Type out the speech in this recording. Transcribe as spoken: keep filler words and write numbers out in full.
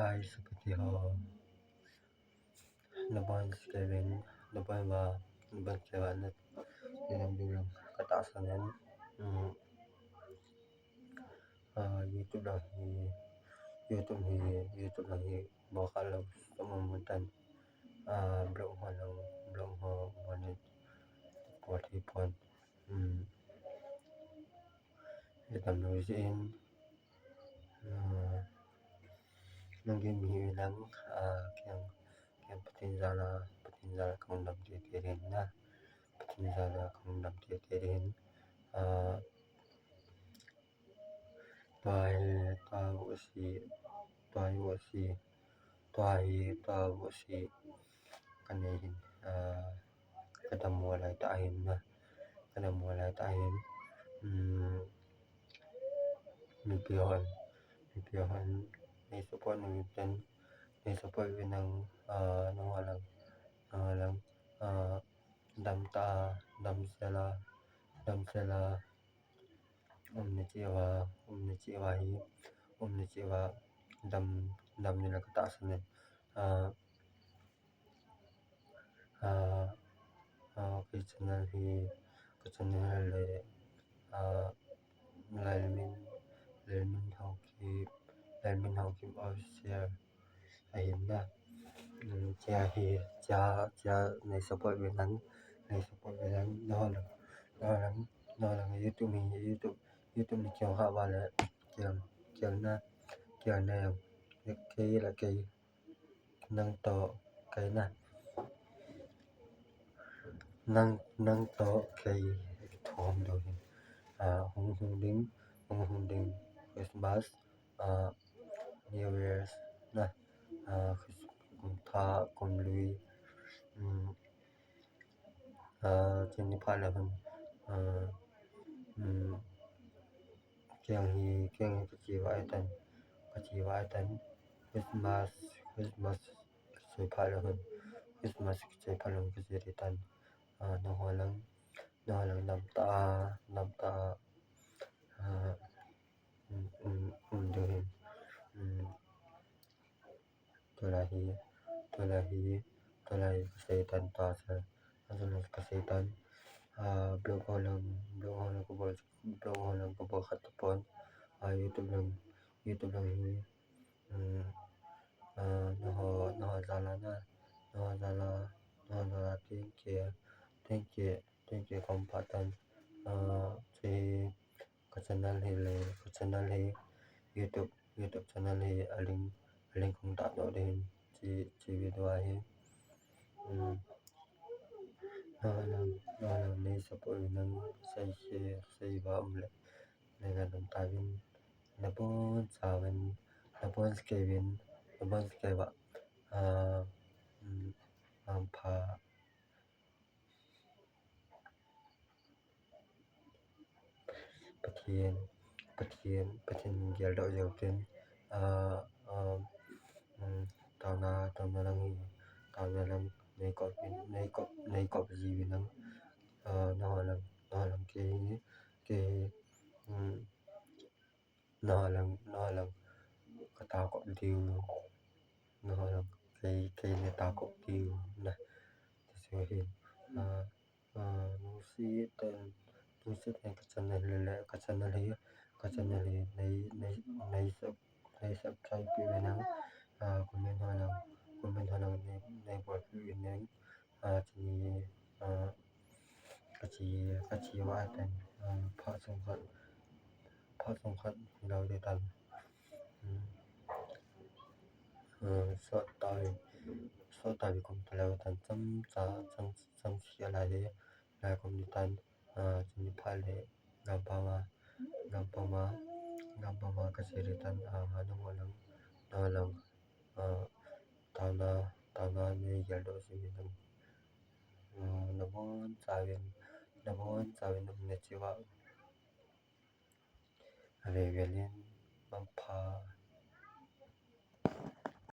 Hi, Sapati ho. Nabon kei uvin, nabon uva, nabon kei uva na, na lam ding lam katahsan in. Hmm. Ah, YouTube lang hi, YouTube hi, YouTube lang hi, bol kha lou, sum um tan. Ah, blog ho lang, blog ho, bol ni, bol thei pon. Hmm. Hitam lou jeh in, ah, nang gim hi lang, ah, kei, kei Pathen jal a, Pathen jal a kahung dam teitei ding na. Pathen jal a kahung dam teitei ding. Ah, tua hi, tua vohsi, tua hi vohsi, tua hi, tua vohsi kanei hin, ah, kadam mo lai tah hin na, kadam mo lai tah hin. Hmm, mipi hon, mipi hon, nei support uvin ten, nei support uvin lang, ah, nangho lang, nangho lang, ah, dam tah a, dam sel a, dam sel a, um na cheh uva, um na cheh uva hi, um na cheh uva, dam, dam ni la katahsan in. Ah, ah, ah, kei channel hi, ka channel le, ah, Lalmin, Lalmin Haokip, Lalmin Haokip Official ahin na. Hmm, chia hi, chia, chia nei support uvin lang, nei support uvin lang, nangho lang, nangho lang, nangho lang YouTube hi, YouTube, YouTube ni kihong kha uva le, kihong, kihong na, kihong na jong, kei la kei, nang toh kei na. Nang, nang toh kei, kithum diu hin. Ah, hung, hung ding, hung, hung ding Christmas, ah, New Year's na, ah, Chris-, kum thah, kum lui, um, ah, chuni phat le hin, ah, um, kei hi, kei hi kache uva ahitan, kache uva ahitan, Christmas, Christmas kichoi phat le hin, Christmas kichoi phat le hin kache ahitan, ah, nangho lang, nangho lang dam tah a, dam tah a, ah, um, um, um, diu hin. Um, tulai hi, tulai hi, tulai hi kasei tan ta sa, asan kasei tan. Ah, blog ho lang, blog ho lang kabol, blog ho lang kabol kha tapon. Ah, YouTube lang, YouTube lang hi, um, ah, nangho, nangho jal a na, nangho jal a, nangho jal a thank you, thank you, thank you kaum phat tan. Ah, che ka channel hi le, ka channel hi YouTube, YouTube channel hi a link, a link hung tahdoh ding hin, che, che video a hi. Um, nangho lang, nangho lang nei support uvin lang, sei, sei, sei uva um le, nei ga dam tauvin, nabon chauvin, nabon kei uvin, nabon kei uva, ah, um, mangpha. Pathen, Pathen, Pathen geldoh jeng utin, ah, ah, um, taona, taona lang hi, taona lang nei kop, nei kop, nei kop ji uvin lang, ah, nangho lang, nangho lang kei hi, kei hi, um, nangho lang, nangho lang ka ta kop diu, nangho lang kei, kei nei ta kop diu na, ti chu hin, ah, ah, lungset tah in, lungset tah in ka channel le, ka channel hi, ka channel hi nei, nei, nei sub-, nei subscribe peh uvin lang, ah, comment ho lang, comment ho lang nei, nei bol peh uvin lang, ah, chuni, ah, kache, kache uva ahitan, ah, phat chomkhat, phat chomkhat hilou ding tan. Hmm. Ah, sot tah in, sot tah in kum talou tan, chomcha, chom, chomcha lai hi, lai kum ding tan, ah, chuni phat le, gampam a, gampam a, gampam a kache ding tan, ah, nangho lang, nangho lang, ah, taona, taona nei geldoh ji uvin lang. Ah, nabon chauvin, nabon chauvin um na cheh uva. Ave vel in mangpha.